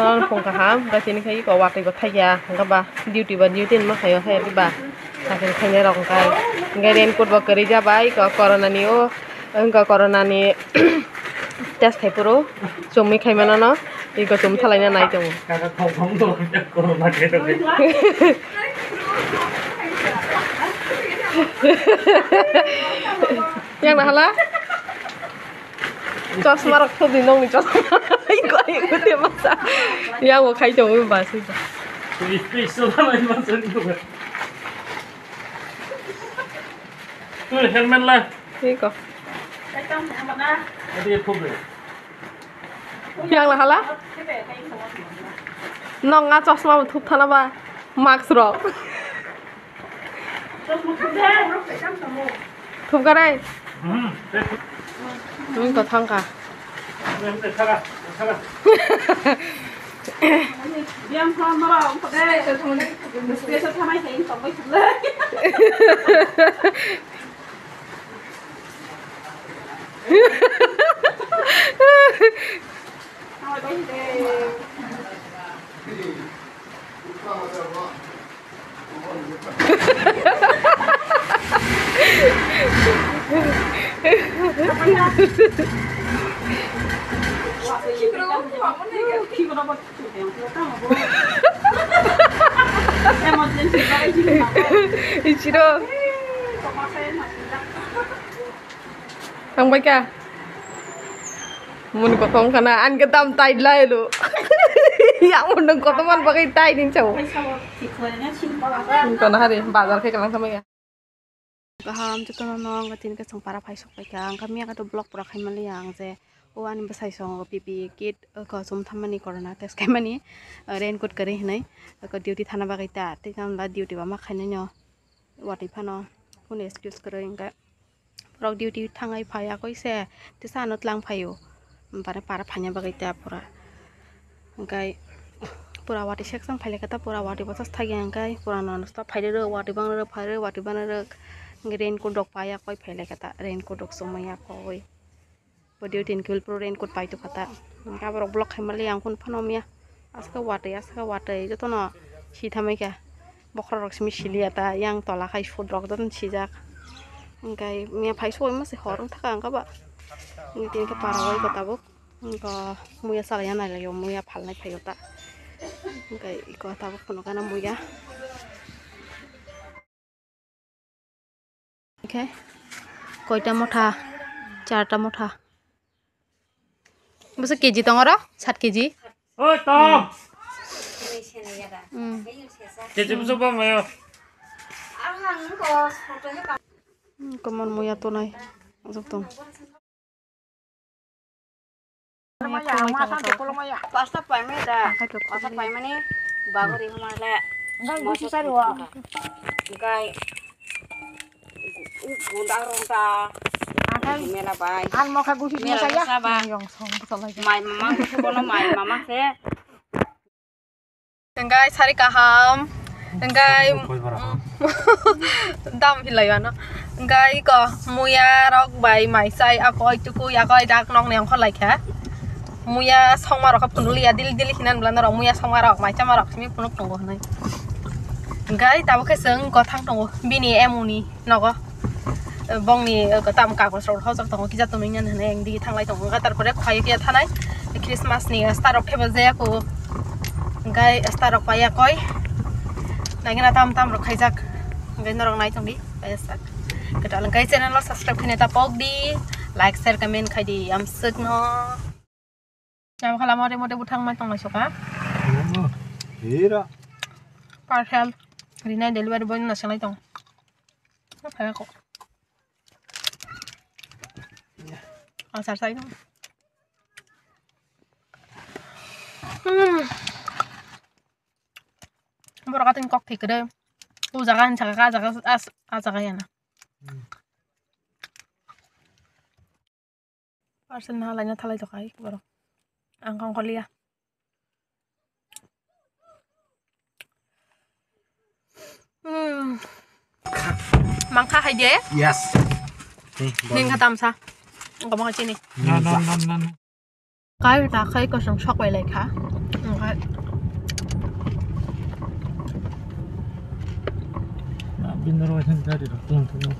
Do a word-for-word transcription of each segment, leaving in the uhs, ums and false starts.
Ang phung kaham, hwnkhe tini khai iko watwi bo thaiya, hwnkhe ba duty ba duty hinwi khaio khe ba. Sakhe khainai rok hwnkhe, hwnkhe raincoat bo kwrwi jabai, iko corona ni o, wngkha corona ni test khai phuru chumui khai mano no, iko chum thalaina nai tongo. Kaka khok khok do, corona khe do. Yang na hala? Chosma rok thudi nongni chosma. Iko, iko, te masa. Yang bo khai tongo ba sui. Tui, tui, soda mai ma sani ko. Tui, helmet la. Iko. Adi ye phobbe. Yang la hala? Nong nga chosma bo thup thana ba. Mask rok. Thupkha re? Hmm. Twi ko thangkha. Ichiro. Thangbai kha. Mun kothong khana, an ke dam tai lai lo. Ya mun nung kothong man bagai tai ning chau. Kono hari bazar khe kalang thamai ya. Kaham jotono no ang tin ke song para phai sok pai kha. Ang kami ya kato vlog pura khai mali ang je. O ani bwsai song o P P E kit o ko sum thammani corona test khai mani. Raincoat kwrwi hinai. Ko duty thana bagai ta. Tei kam la duty ba ma khai nai no. Watwi phano. Kunu excuse kwrwi hwnkhe. Borok duty thangai phai akoi se tisa ano tlang phaio. Bare para phaina bagwi ta pura. Hwnkhe pura watwi section phai lai khe ta pura watwi bwsas thagi hwnkhe pura nono stop phai rw watwi bang rw phai rw watwi bang rw. Hwnkhe raincoat rok pai akoi phai lai khe ta raincoat rok chumui akoi. Bo duty ni khe pro raincoat pai tongkha ta. Hwnkhe aborok vlog khai mali ang kunu phano miya. Aska watwi, aska watwi, jotono si thamai kha. Bokhorok simi siliya ta, yang tola khai sut rok jotono sijak. Hwnkhe miya phai soi mase hor wng thaka ang kaba. Hwnkhe tini khe para bai kha tabuk. Hwnkhe muya salai ya nai lai o, muya phalnai phai o ta. Hwnkhe iko tabuk phunukana muya. Oke. Koita motha? Charta motha. Bwswk K G tong oro? Sat K G? Oi, Tom! Hmm. K G bwswk bam mayo? Hmm, komor muya tonai. Bwswk tong. Pasta paimani da. Pasta paimani bagori hwnle. Ngai gusi sari wa. Ngai gunda rong ta. Akai mela bai. An mokha gusi mela saya. Mai mama gusi bono mai mama se. Hwnkhe sari kaham, hwnkhe dam hilai ano. Hwnkhe iko muya rok bai mai chai akoi tukui akoi dak nokni ongkhor lai kha. Muya songma rok khe phunuk liya dili dili hinani bwla norok muya songma rok mai chama rok simi phunuk tongo hinui. Hwnkhe tabuk khe chwng gothang tongo bini emoni. Nogo bongni tam kagoj rok hojak tongo kisa tonwi nani hwnwi ang digi thanglai tongo wngkha tarpore khwlai phiya thanai Christmas ni star rok thebo jaya kho hwnkhe star rok paiya koi naigena tam tam rok khaijak hwnkhe norok nai tongdi paiya sak kwtal hwnkhe channel o subscribe khaina ta pokdi like share comment khaidi amswkno. Yang khala mode mode buthang ma tong lai soka. Hira. Parcel. Rinai delivery boy na sangai tong. Apa ko? Asar sai tong. Hmm. Borok atwng kok thik kwrwi. O jaga hinsa kha, a jaga, a jaga yana. Parcel na laina thalai tokha borok. Ang kong kolia. Hmm. Mangkha hai de? Yes. Ning kha tamsa. Ang kong chini. Na, na, na, na, na. Kai ta khai kosong sok bai lai kha. Oke. Bini rok hai gari rok tong tong.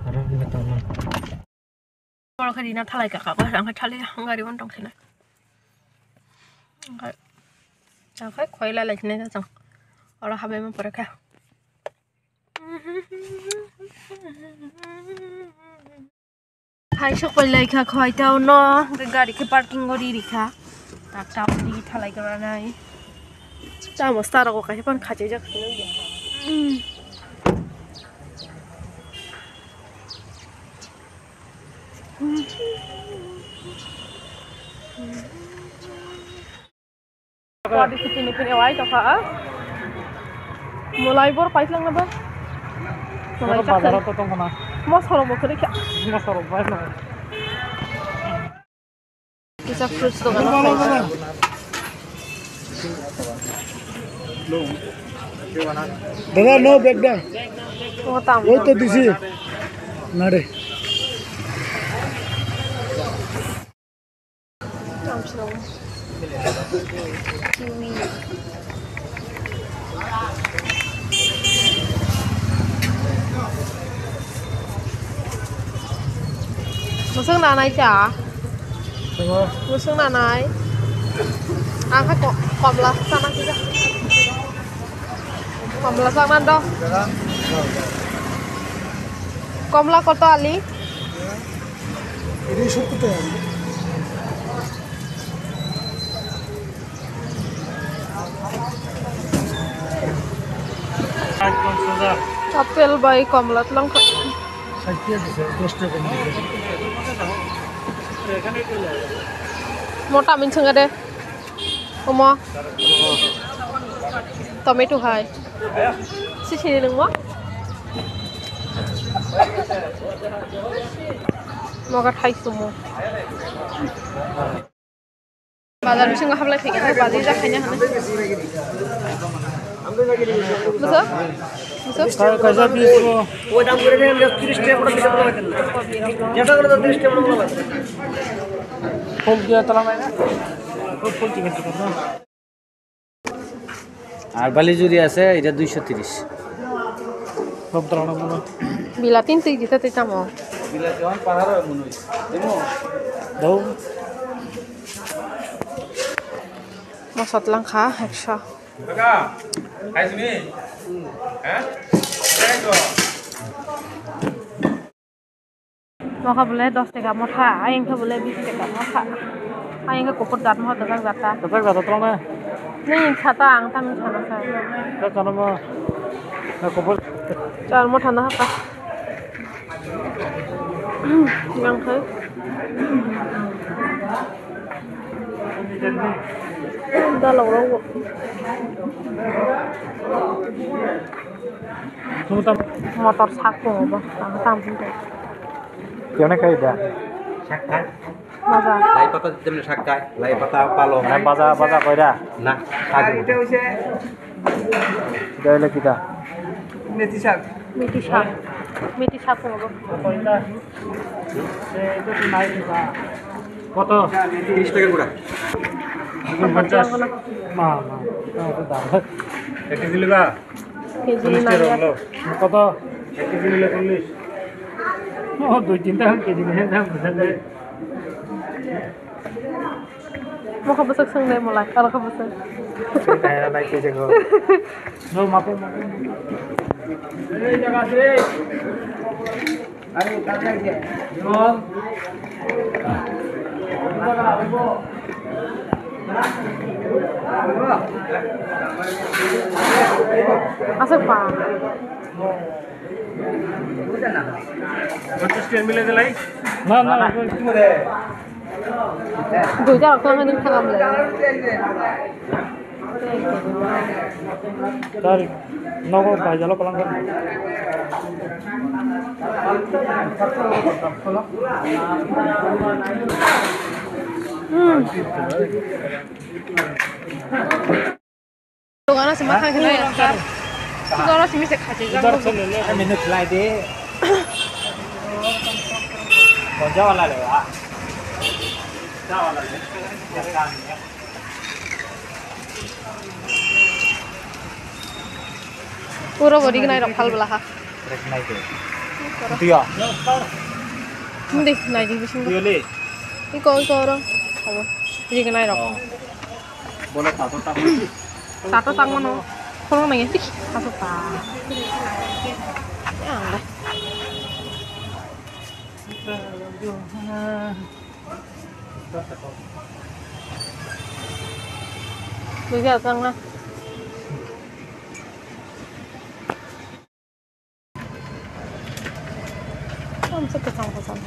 Aro bini tong. Borok khe rina thalai kha kha, ang khe thali gari on tong khe na. Ang khe, ang khe khoi lai lai khe na jang. Oro habai ma pore kha. Hai sok pai lai kha khoi tao no, gari khe parking gori ri kha. Tak tao di thalai kha nai. Chamo star ko kha phan kha chejak. Kodi sitini kini wai tokha. Mulai bor paislang na ba. Mulai bazar to tong kana. Mosoro mo kiri kya. Mosoro bai na. Kisa fruits dogan. Dada, no bag da. Oh, tam. Oi to disi. Nare. Kiwi. Musung nanai cha. Musung nanai. Ang kha ko-, komla sana kisa. Komla sana do. Komla koto ali? Ini sukut ya. Apple bai komla tlang kha. Mota min chunga de. Omo. Tomato hai. Sisini nungmo. Moga thai sumo. Bazar bisingo hablai phaikha, bazar jak khaina hwnwi. Buso? Buso? Kaisa piece o. Full dia tala mai na? Full chicken chicken na? আর বালি জুড়ি আছে, এটা দুইশো তিরিশ। Bilati twi di ta twi tamo. Bilati on pahar munu. Demo. Dau. Mosot lang kha ekso. Kaka, hai sini. Ha? Mokha bole dos taka motha, ayang khe bole bis taka motha. Ayang khe kuphur jat motha, kwchak jat ta. Kwchak jat tong na? Nini sata ang tamo sana sa. Kwchak jat mo. Na kuphur. Char motha na haka. Yang khe. Dalok rok. Motor sak tongo bo, tamo tamo hwnwi. Kemne khai da? Sak khai. Baja. Lai pata jemne sak khai, lai pata palong. Na baja, baja koi da? Na, sak. Dai le kita. Meti sak. Meti sak. Meti sak tongo bo. Koi da? Koto? Tiris taka gura. Ponchas. Ma, ma. Ek kg loga? Kg chollis taka nai. Koto? Ek kg loga chollis. O, dui tinta kg ni hen dam bujan de. Mokha bwswk swngnai malai, aro kha bwswk. Kaya nai khe jago. No, mape, mape. Aswk ba. Pachas taka mile de lai? Na, na. Duita rok thang nang thang amle. Tar nogo bai jalo palang. Hmm. Dogano se makhang kheno yakar. Dogano se mise khajijak. Kami nuk lai de. Puro bo rignai rok phal bwla ha. Tiya. Hindi nai di bising. Tiya le. Iko iko oro. Abo rignai rok. Oh. Bola tato tak. Tato tak mano. Kono nai ti. Tato tak. Ya Allah. Buja tang na. Ang sa kasang kasang.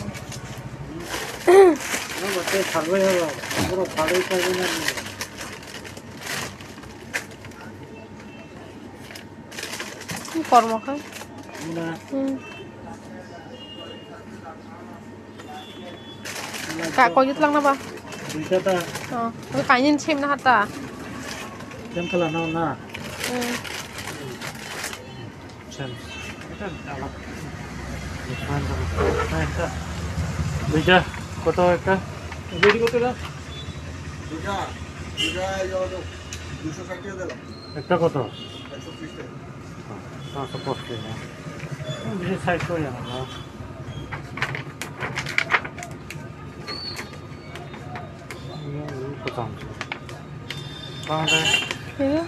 Ano ba te salbai haba. Puro salbai salbai na. Kormo khe. Muna. Hmm. Ka koi jut lang na ba? Duita ta. Oh, kainin sim na hata. Jam khala na na. Hmm. Sim. Eta alak. Duita. Koto ekta? Ready koto da? দুইটা, দুইটা এই যে দুশো ষাট টাকা দিলাম। একটা কত? একশো ত্রিশ টাকা। পাঁচশো পঁচিশ টাকা। বেশি সাইজ করে জানো না। কত আনছো? Bangladesh. Iya.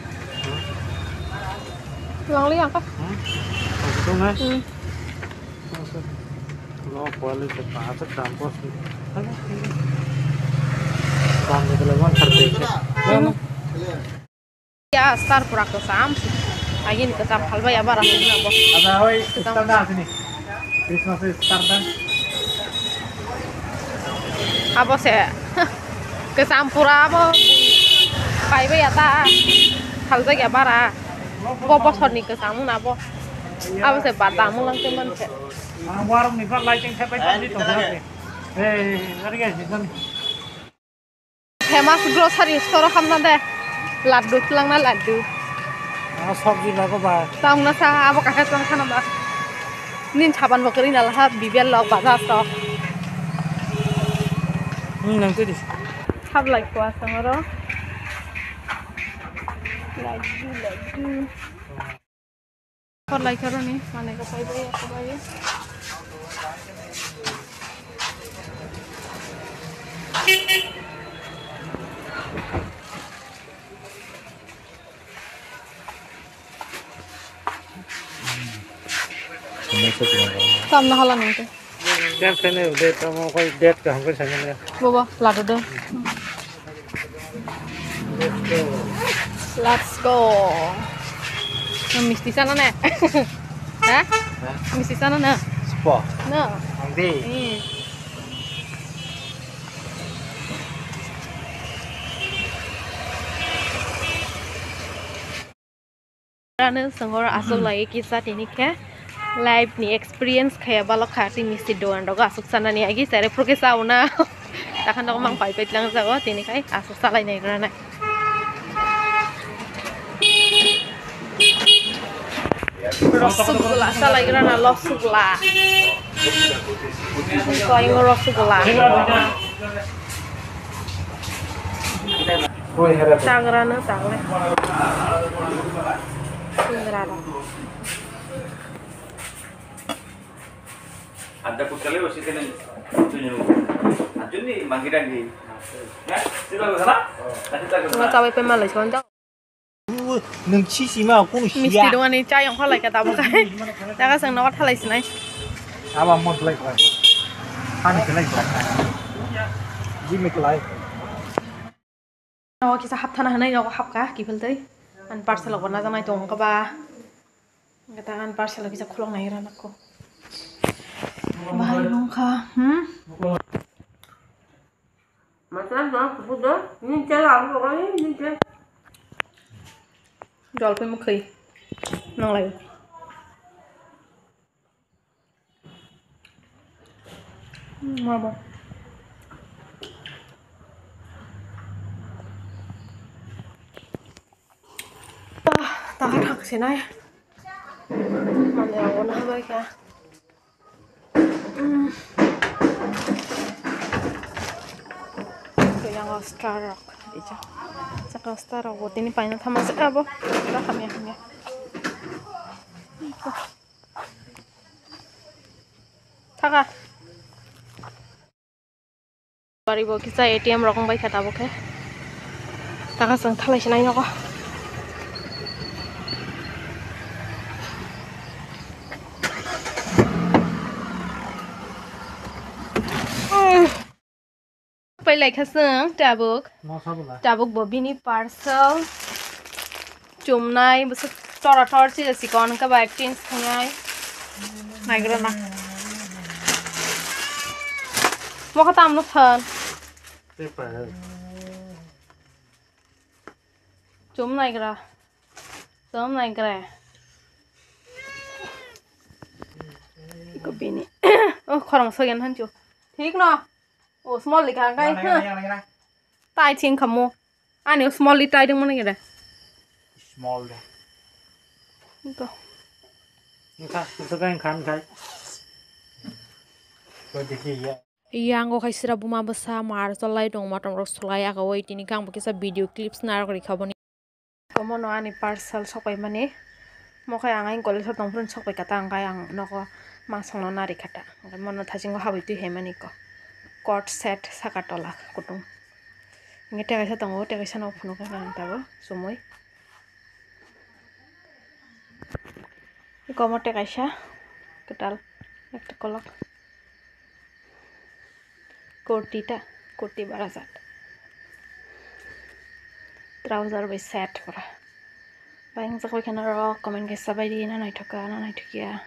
Ulang liang kah? Hmm? Kosong, eh? Hmm. Lo kuali ke pasak dampos. Dampos le one thirty. Ya, star pura kesam. Agin kesam halwa ya bara hina bo. Ada hoi, star da sini. Christmas star da. Abo se. Kesam pura abo. Pai bai ya ta. Haljak ya bara. Bo bosor ni kesam na bo. Abo se badam lang teman se. Ang warung ni kan lighting thepai tadi to. Eh, lari guys, di sana. Famous grocery store hamna de. Laddu twlangna laddu. Ah, sabji lago ba. Tangna sa abo kaha tang khana ba. Nin saban bo kari na laha bibel lok baza so. Hmm, nang tadi. Hab lai ko asang ro. Laddu, laddu. Hor lai khe roni, manwi rok pai bai, pai bai. Tamna hala nang khe. Jan khainai ude tamo koi date kaham khe sanai. Bobo, ladu do. Let's go. Nang misti sana ne? Ha? Ha? Misti sana ne? Spo. No. Angdi. Hmm. Ano sengor aswk lai kisa tini khe life ni experience khaya balok kha tini si dogan rogo aswk sanani agi sare phuru khe sauna takhan rok mang pai pai tlang jago tini khai aswk salai nai rana rosgula salai rana rosgula. Rosgula. Chagra no chagle. Chagra no. Ada kuchale wasi kene tunyo. Ajuni mangi dangi. Ya, sila wala. Tadi tak. Nga chabai pe malai son. Nung sisi ma kunu siya. Misti dongani chayong kholai ka tabo kai. Jaga sang nogo thalai sinai. Aba mod lai kholai. Ani kholai kholai. Jimmy kholai. Nogo kisa hapthana hanai nogo hapka kiphiltwi. An parcel ogo najaknai tong kha ba. Gata an parcel kisa khulok nai rana ko. Bahai nong kha. Hmm? Masala dona kubu do, ninche la alu kani ninche. Jol pui mukhai. Nang lai. Hmm, mama. Ah, tahan hak sinai. Mane awon habai kha. Hmm. Star rok, ija. Saka star rok bo tini paina thama se abo. Ora hamya hamya. Thaka. Bari bo kisa A T M rok wng bai kha tabuk khe. Taka chwng thalai se nai nogo. Pai lai kha chwng tabuk. Tabuk bo bini parcel. Chumnai bwswk tora tor se sikon hwnkhe ba exchange khainai. Naigra na. Mokha tamno phan. Chum naigra. Chum naigra. Iko bini. Oh, khorang soyan hancho. Thik no. Oh, small likha kai. Tai thing khamu. Ani small li tai ding mani gede. Small de. Iko. Nka, ito kai khan kai. Ko dikhi ya. Yango khai sira buma bwsa mar cholai tong matom rok sulai aga oi tini kang bo kisa video clips narok rikha boni. Komono ani parcel sokpai mani. Mo khai ang aing college o tong phuru sokpai kha ta ang kai ang nogo mangsong no nari kha ta. Ang kai mono thasingo habwi twi hai mani ko. Court set saka tola kutung. Nge tekaisa tongo tekaisa no phunuk kha ang tabo sumui. Komo tekaisa kwtal ekta kolok. Kurti ta, kurti bara jat. Trouser bai set pura. Bai ang jaga bai khana rok comment kaisa bai di na naithok ka na naithok ya.